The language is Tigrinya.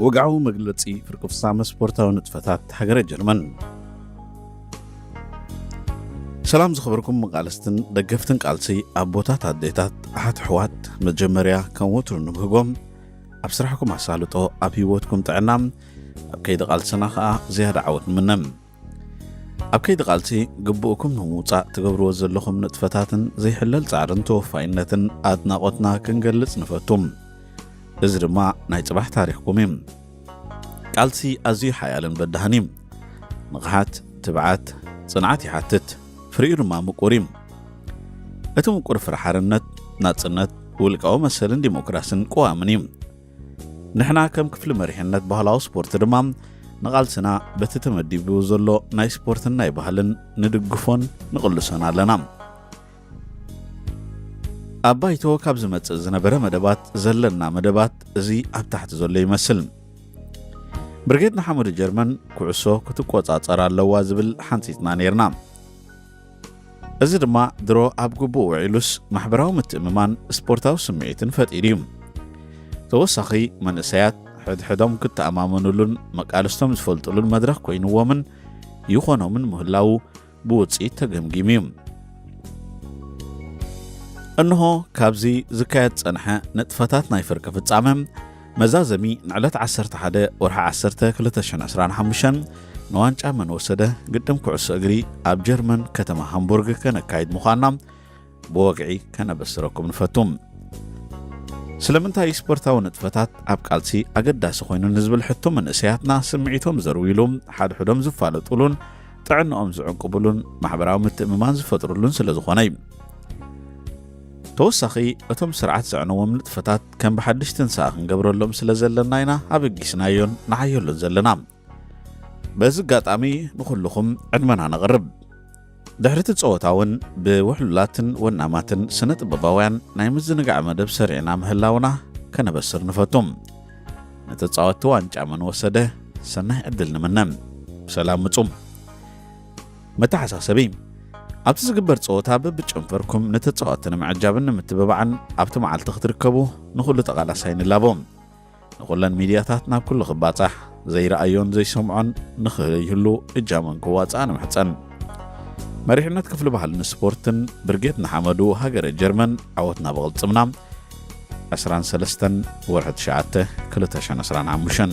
ወግዓዊ መግለጺ ፍርቂ ፍጻመ ስፖርታዊ ንጥፈታት ሃገረ ጀርመን። ሰላም ዝኸበርኩም መቓልስትን ደገፍትን ቃልሲ ኣቦታት፣ ኣዴታት፣ ኣሓት፣ ኣሕዋት፣ መጀመርያ ከም ወትሩ ንብህጎም ኣብ ስራሕኩም ኣሳልጦ፣ ኣብ ህይወትኩም ጥዕና፣ ኣብ ከይዲ ቃልስና ከኣ ዝያዳ ዓወት ንምነ። ኣብ ከይዲ ቃልሲ ግቡእኩም ንምውጻእ ትገብርዎ ዘለኹም ንጥፈታትን ዘይሕለል ጻዕርን ተወፋይነትን ኣድናቖትና ክንገልጽ ንፈቱ። እዚ ድማ ናይ ጽባሕ ታሪኽኩም እዩ። ቃልሲ ኣዝዩ ሓያልን በዳህን እዩ። ንቕሓት፣ ትብዓት፣ ጽንዓት ይሓትት። ፍሪኡ ድማ ምቁር እዩ። እቲ ምቁር ፍረ ሓርነት፣ ናጽነት፣ ውልቃዊ መሰልን ዲሞክራስን ቅዋምን እዩ። ንሕና ከም ክፍሊ መሪሕነት ባህላዊ ስፖርት ድማ ንቓልስና በቲ ተመዲቡ ዘሎ ናይ ስፖርትን ናይ ባህልን ንድግፎን ንቕልሶን ኣለና። ኣብ ባይቶ ካብ ዝመጽእ ዝነበረ መደባት ዘለና መደባት እዚ ኣብ ታሕቲ ዘሎ ይመስል። ብርጌድ ንሓመዱ ጀርመን ኩዕሶ ክትቆጻጸር ኣለዋ ዝብል ሓንጺጽና ነይርና። እዚ ድማ ድሮ ኣብ ግቡእ ውዒሉስ ማሕበራዊ ምትእምማን ስፖርታዊ ስምዒትን ፈጢሩ እዩ። ተወሳኺ መንእሰያት ሕድሕዶም ክተኣማመኑሉን መቃልስቶም ዝፈልጡሉን መድረኽ ኮይንዎምን ይኾኖምን ምህላዉ ብውጽኢት ተገምጊሙ እዩ። እንሆ ካብዚ ዝካየድ ጸንሐ ንጥፈታት ናይ ፍርቂ ፍጻመ መዛዘሚ ንዕለት ዓሰርተ ሓደ ወርሒ ዓሰርተ ክልተ ሽሕን ዕስራን ሓሙሽተን ንዋንጫ መን ወሰደ ግጥም ኩዕሶ እግሪ ኣብ ጀርመን ከተማ ሃምቡርግ ከነካይድ ምዃንና ብወግዒ ከነበስረኩም ንፈቱ። ስለምንታይ ስፖርታዊ ንጥፈታት ኣብ ቃልሲ ኣገዳሲ ኮይኑ ንዝብል ሕቶ መንእሰያትና ስምዒቶም ዘርውይሉ፣ ሓድሕዶም ዝፋለጡሉን ጥዕንኦም ዝዕንቅቡሉን ማሕበራዊ ምትእምማን ዝፈጥሩሉን ስለ ዝኾነ እዩ። ተወሳኺ እቶም ስርዓት ዘዕነዎም ንጥፈታት ከም ብሓድሽ ትንሳእ ክንገብረሎም ስለ ዘለና ኢና ኣበጊስናዮን ንዓየሉን ዘለና። በዚ ኣጋጣሚ ንኹልኹም ዕድመና ነቕርብ። ድሕሪ እቲ ጸወታ እውን ብውሕሉላትን ወናማትን ስነ ጥበባውያን ናይ ምዝንጋዕ መደብ ሰሪዕና ምህላውና ከነበስር ንፈቱ። ንተጻወትቲ ዋንጫ መን ወሰደ ሰናይ ዕድል ንምነ። ብሰላም ምጹ። መተሓሳሰቢ፣ ኣብቲ ዝግበር ጸወታ በብጨንፈርኩም ንተጻወትቲ ንምዕጃብን ንምትብባዕን ኣብቲ መዓልቲ ክትርከቡ ንኹሉ ተቓላሳይ ንላቦ። ንኹለን ሚድያታት ናብ ኩሉ ክባጻሕ፣ ዘይረኣዮን ዘይሰምዖን ንኽይህሉ እጃመን ክዋጽኣ ንምሕጸን። መሪሕነት ክፍሊ ባህልን ስፖርትን ብርጌድ ንሓመዱ ሃገረ ጀርመን ዓወትና ብቕልጽምና። ዕስራን ሰለስተን ወርሒ ትሽዓተ ክልተ ሽሕን ዕስራን ሓሙሽተን።